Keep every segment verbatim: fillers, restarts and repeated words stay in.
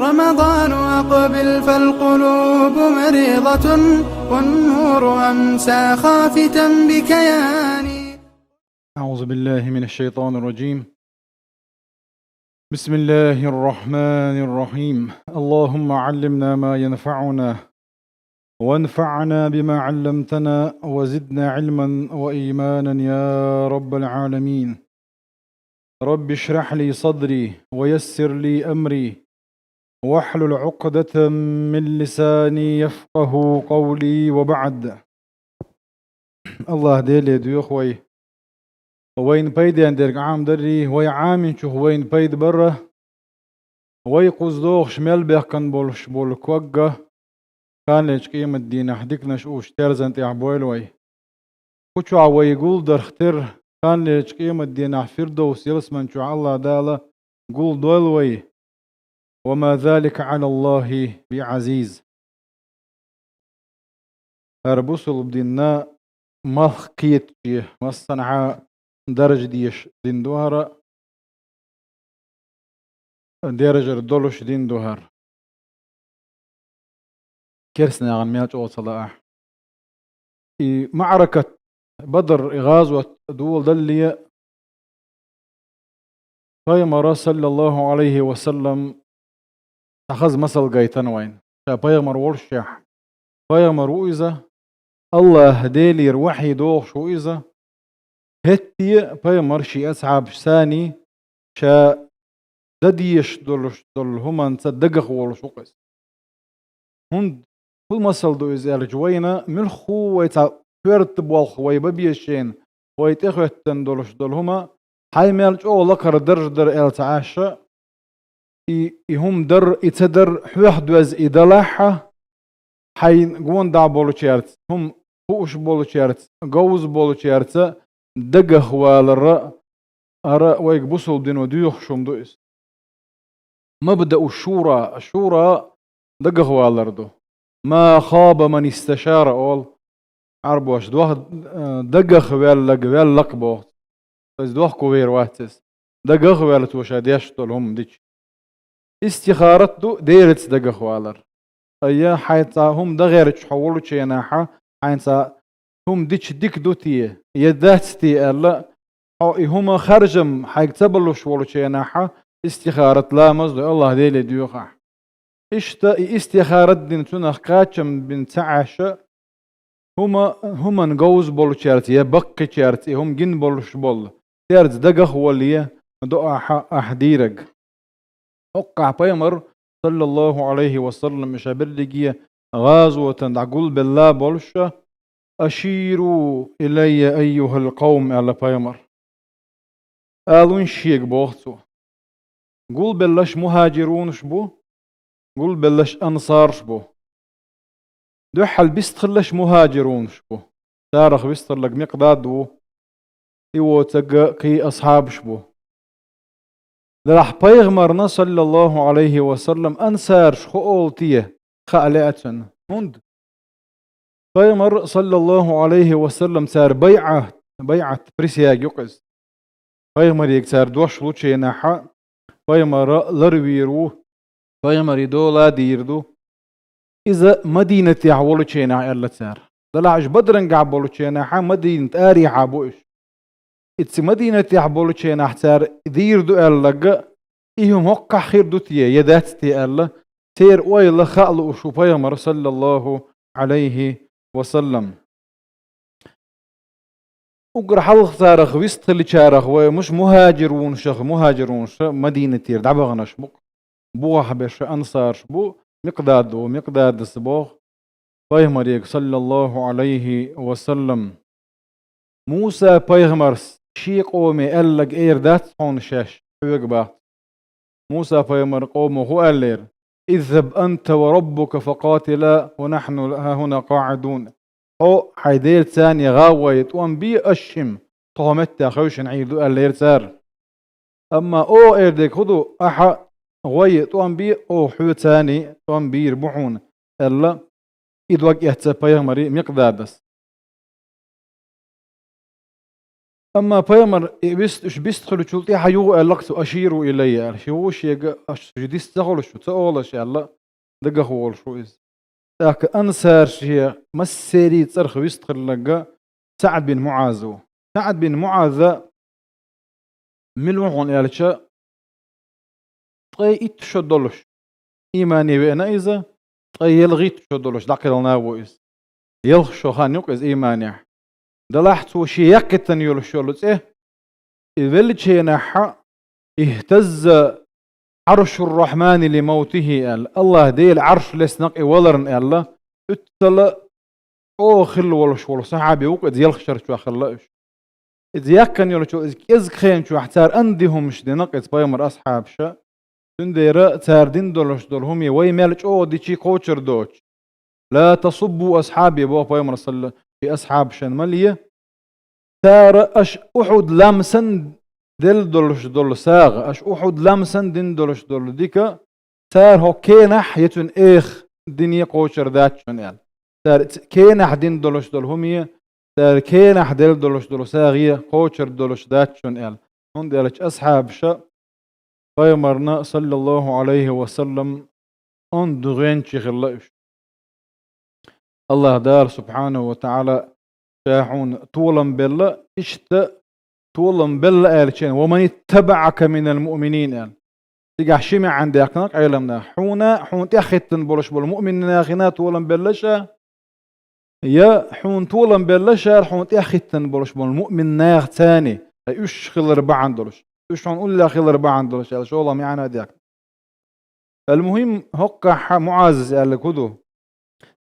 رمضان أقبل فالقلوب مريضة، والنور أمسى خافتا بكياني. أعوذ بالله من الشيطان الرجيم. بسم الله الرحمن الرحيم. اللهم علمنا ما ينفعنا، وانفعنا بما علمتنا، وزدنا علما وإيمانا يا رب العالمين. رب اشرح لي صدري، ويسر لي أمري، واحلل عقدة من لساني يفقهوا قولي، وبعد. АллахӀ Деле доьху вай. Вайна пайден дерг Ӏамадаррий, вай Ӏаминчух вайна пайда барра, вай кхуза догӀуш мел бехкан болуш болу ког а, кханлерчу къематдийнахь диканаш уьш терзан тӀехь бойла вай. Кху чохь вай гулдарх терра, кханлерчу къематдийнахь Фирдовс ялсаман чохь АллахӀ Дала гулдойла вай. وما ذلك على الله بعزيز. ХӀара бусулба динна малх кхетаче, массанхьа даржа дезаш дин ду хӀара, деррижар долуш дин ду хӀара. Керстанехьа мел чӀогӀа ца лаахь. И маӀракат, Бадр, и гӀазот доладалле, Пайхамара, саллаллаху Ӏалайхи ва саллам, цхьа хаза масал гайтина вайна. Ша пайхамар волушехь, пайхамар ву иза, АллахӀ Делера вахьий дохуш ву иза. ХӀетте а пайхамар шен асхьабашца цхьаьний ша дан дезаш долуш долу хӀуманца дагах волуш ву-кх иза. ХӀунда, хӀун масал ду иза аьлча, вайна муьлхха вай цхьа коьрта болх вай бан безачу хенахь, вай тӀехӀоьттина долуш долу хӀума, хьайн мел чӀогӀа лакхара даржа дара аьлла ца Ӏаш, и, и хӀума дар, и ца дар хьоьх доьзна и далахь а, хьайн гонаха болчаьрца, хӀума хууш болчаьрца, говза болчаьрца дагах валар а, хӀара вайга бусулба дино доьхуш хӀума ду иза. مبدأ الشورى, шура дагах валар ду. ما خاب من استشار олу Ӏарбоша, дох-, э, дагах ваьлларг ваьлла-кх боху. Иза дохко вер вац иза. Дагах а ваьлла цо ша деш долу хӀума дича. Истихарат ду Делаца дагах валар. Айя, хьайн цхьа хӀума дан гӀерташ хьо волчу хенахь, хьайн цхьа хӀума дича дика ду те, я дац те аьлла, хьо и хӀума харжам хьайга ца балуш волчу хенахь, истихарат ламаз а ду, АллахӀ Деле доьху ахь. Иштта и истихарат дина, цунах кхачам бина ца Ӏаш, хӀума, хӀуманна говза болчаьрца я баккхийчаьрца и хӀума гина болуш болу, цаьрца дагах а вале, до ахьа ахь дийриг. ХӀоккхахь пайхамар, саллаллаху Ӏалайхи ва саллам, и ша берриге гӀазотана дӀа гулбелла болуш, «أشيروا إلي أيها القوم», аьлла пайхамар. Алун шега боху цо. Гулбеллаш мухӀажирунаш бу, гулбеллаш ансарш бу. Дуьххьал бистхиллаш мухӀажирунаш бу. Царах вистхилларг Микъдад ву. И воцург кхин асхьабаш бу. Делахь пайхамарна, саллаллаху Ӏалайхи ва саллам, ансарш хӀун олу те хаа лаьа цунна. ХӀунда? Пайхамар, саллаллаху Ӏалайхи ва саллам, цара байӀат, байӀат, присяга ю-кх иза. Пайхамарега цара дош лучу хенахь, пайхамар ларвийр ву, пайхамаре дола дийр ду. Иза Мадинатехь волучу хенахь аьлла цара. Делахь уьш Бадрангахь болучу хенахь Мадинат арехьа бу уьш. И цига Мадинатехь болучу хенахь цара дийр ду аьлларг, и хӀума хӀоккхахь хир ду те, я дац те аьлла, церан ойла хаа лууш ву пайхамар, саллаллаху Ӏалайхи ва саллам. Уггар хьалха царах вистхиллачарах вай муш мухӀажирунашах, мухӀажирунаш Мадинатера дӀабаханарш бу-кх. Бухахьберш ансарш бу, Микъдад ву, Микъдадас боху пайхамарега, саллаллаху Ӏалайхи ва саллам. Муса-пайхамарс шен къоме аьлларг эр дац хьуна шаьш, хьоьга бац. Муса-пайхамар къомо хӀун аьллера? «اذهب أنت وربك فقاتلا ونحن هاهنا قاعدون». Хьо хьайн Делаца гӀа а вай, тӀом бе, аша шимма, тхо хӀокху меттехь хевшина Ӏийр ду, аьллера цара. Амма оха эр дерг хӀун ду, ахьа гӀой, тӀом бе, оха хьоьца тӀом бийр бу хьуна, аьлла, и дог эцна пайхамаре Микъдадас. Амма пайхамар и вист-, уьш вистхуьлучул тӀаьхьа юха аьлла-кх цо: «Аширу илаййа», – аьлла. Ши вуш ега, аш ши дис ца хуьлуш ву, ца олаш аьлла, дагах волуш ву иза. ТӀаккха ансаршех массерийн цӀарах вистхуьлларг СаӀд бин МуӀаз ву. СаӀд бин МуӀаз мила ву хьуна аьлча, ткъе итт шо долуш имане веана иза, ткъе ялхитта шо долуш дӀакхелхина ву иза. Ялх шо хан ю-кх иза иманехь. Делахь цо шен яьккхина йолуш йолу цӀе, и веллачу хенахь, «Ихтазза Ӏаршур-Рахьмани ли мавтихи», – аьлла, АллахӀ Делан Ӏарш леснакъ и валарна аьлла, уьттала чӀогӀа хилла волуш волу сахьаби ву-кх иза, ялх шарчохь хилла уьш. Иза яьккхина йолчул иза кӀезиг хенчохь цара анди хӀуманаш динакъ иза пайхамар асхьабаша. Цундела цара дина долуш долу хӀума вай мел чӀогӀа дичи кхочур доцуш. «Ла тасуббу асхьаби», – боху пайхамар салла, и асхьабашан ма ле. Цара аша Ухьуд лам санна делла долуш долу сагӀа, аша Ухьуд лам санна дина долуш долу дика, цара хӀокху кенахь я цуьнан эха дине кхочур дац шуна аьлла. Цара ц-, кенахь дина долуш долу хӀуме, цара кенахь делла долуш долу сагӀе кхочур долуш дац шуна аьлла. ХӀунда аьлча асхьабаша пайхамарна, саллаллаху Ӏалайхи ва саллам, онда дуьгӀенчи хилла уьш. АллахӀ Дала, субхьанаху ва таӀала, ша хьуна толам белла, иштта толам белла аьллачийн: «Ва ман иттабаӀака минал муъминин», – аьлла. Цигахь ши маьӀна даьккхина Ӏеламнаха: хьуна, хьуна тӀаьхьахӀиттина болуш болу муъминнахана толам белла ша, я хьуна толам белла ша хьуна тӀаьхьахӀиттина болуш болу муъминнахацани, ткъа уьш хилар бахьана долуш, уьш хьуна уллехь хилар бахьана долуш аьлла, шолгӀа маьӀна даьккхина. Ал-мухӀим, хӀокхахь МуӀазас аьлларг хӀун ду?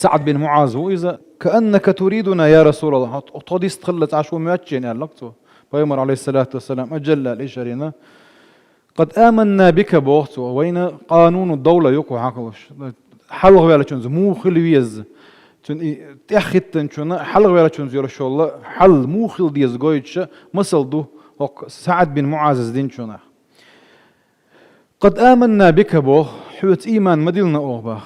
СаӀд бин МуӀаз ву иза. «Кааннака туридуна, я Расулаллах, хьо, хьо тхо дистхилла цхьа шу моьтту шена», – аьлла цо. Пайхамар, Ӏалайхиссалату вассалам, «Ажал», – аьлла, ишарина. «Къад аманна бика», – боху цо, вайна къануну довла ю кху хьакхалуш. Хьалхаваьллачунца муха хила веза? Цуьнан и тӀаьхьахӀиттинчунна хьалхаваьллачунца йолуш йолу хьал муха хила деза гойтуш масал ду хӀокху СаӀд бин МуӀазас динчунах. «Къад аманна бика», – боху, хьоьца ийман ма диллина оха, боху.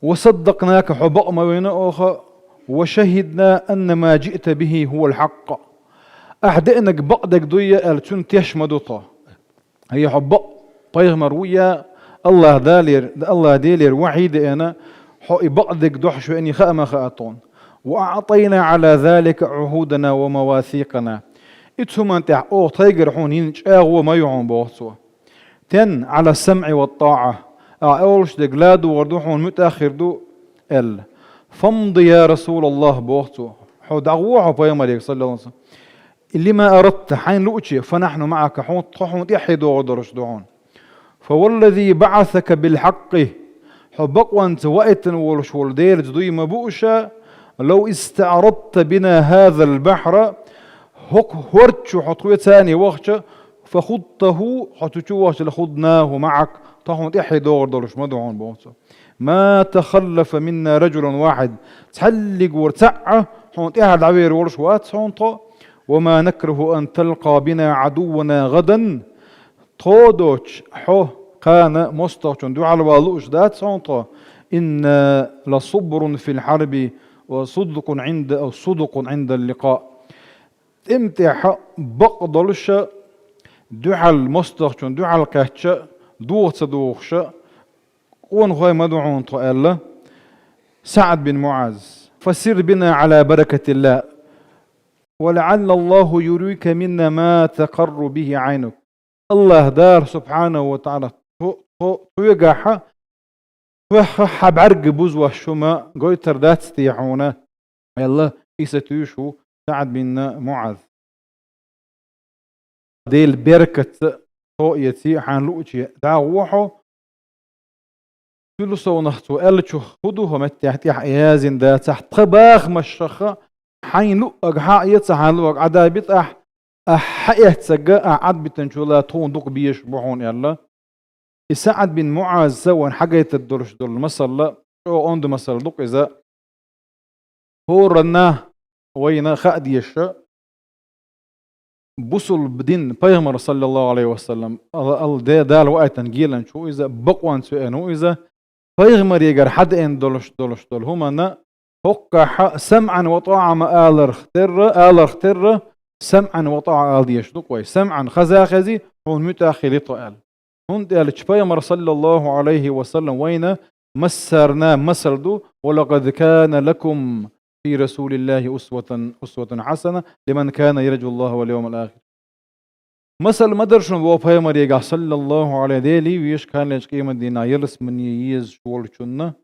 «Ва саддакънака», хьо бакъ ма вина оха, «ва шахидна анна ма жиъта бихи хӀувал хьакъ». Ахьа деанарг бакъдерг дуй аьлла, цуьнан теш ма ду тхо. Хьай хьо бакъ пайхамар ву я, АллахӀ Далера, АллахӀ Делера вахьий деана, хьо и бакъдерг дохьуш веаний хаа ма хаьа тхуна. «Ва аӀтайна Ӏала залика Ӏухудана ва мавасикъана». Ицу хӀуманна тӀехь оха тхайгара хьуна йина чӀагӀо ма ю хьуна, боху цо. Тен Ӏала самӀи ва тӀаӀа. Ахьа олуш дерг ладогӀур ду хьуна, муьтӀахь хир ду, аьлла. «Фамди, я Расулаллах», – боху цо. Хьо дӀагӀо хьо пайхамарега, саллаллаху Ӏалайхи ва саллам. «Лима арадта», хьайна лууче, «фанахьну маӀака», хьуна, тхо хьуна тӀаьхье догӀур долуш ду хьуна. «Фаваллази баӀасака билхьакъи», хьо бакъонца ваийтина волуш волу Делаца дуй ма буу ша, «лав истаӀрадта бина хӀазал бахьра», хӀокху хӀорда чу хьо тхоьца цхьаьна вахча, «фахудтаху», хьо цу чу вахча, «лахуднаху маӀак», тхо хьуна тӀаьхье догӀур долуш ма ду хьуна, боху цо. «Ма тахаллафа минна ражулун вахьид», цхьаллиг вара цхьаъ а хьуна тӀаьхьа дӀавер волуш вац хьуна тхо. «Ва ма накраху ан талкъа бина Ӏадуввана гӀадан». Тхо доцуш, хьо кхана мостагӀчунна дуьхьал вала лууш дац хьуна тхо. «Инна ла субрун фил хьарби ва судукъун Ӏинда, ав судукъун Ӏиндал ликъа». ТӀеман тӀехь бакъ долуша, дуьхьал мостагӀчунна дуьхьал кхаьчча, доха ца дохуша, къонахой ма ду хьуна тхо, аьлла СаӀд бин МуӀаз. «Фасир бина Ӏала баракатиллах, ва лаӀаллаллаху юрика минна ма такъарру бихи Ӏайнук». АллахӀ Дала, субхьанаху ва таӀала, тхо-, тхо-, тхоьгахьа, тхоьххьа хьан бӀаьрга бузош хӀума гойтур дац те хьуна, аьлла, и сатуьйсуш ву СаӀд бин МуӀаз. Делан беркатца тхо эций хьан лууче дӀагӀо хьо. Цуьнан совнах цо аьллачух хӀун ду хьо меттехь тӀехь язйина дацахь, тхан бахамашха хьайна луъаг хьан а эца, хьан луъаг Ӏадабита ахь, ахь хьан эццага ахь Ӏадбитинчул а тхуна дукха безаш бу хьуна, аьлла. И СаӀд бин МуӀазца вайн хьагайтар долуш долу масалла чӀогӀа онда масалла ду-кх иза. ХӀоранна вайна хаа дезаш, бусулба дин, пайхамар, саллаллаху Ӏалайхи ва саллам, Алла, Алла де-, Дала ваийтина геланча ву иза, бакъонца веана ву иза, пайхамарегара хьадеана долуш, долуш долу хӀуманна ХӀокхахьа самӀан ва тӀаӀа ма аларх терра, аларх терра, самӀан ва тӀаӀа ала дезаш ду-кх вай. СамӀан хаза хези, хьуна муьтӀахь хили тхо аьлла. ХӀунда аьлча пайхамар, саллаллаху Ӏалайхи ва саллам, вайна массарна масал ду: «ولقد كان لكم في رسول الله أسوة، أسوة حسنة لمن كان يرجو الله واليوم الآخر». Масал ма дара шуна вай пайхамарегахь, саллаллаху Ӏалайхи, Деле везачу, кхана лечу къематдийнахь ялсамане езаш волчунна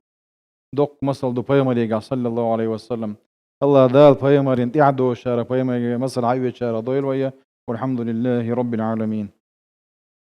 доккха масал ду пайхамарегахь, саллаллаху Ӏалайхи ва саллам. АллахӀ Дала пайхамарна тӀаьхьа доцучарах, пайхамарегара масал хьаоьцучарах дойла вай. والحمد لله رب العالمين.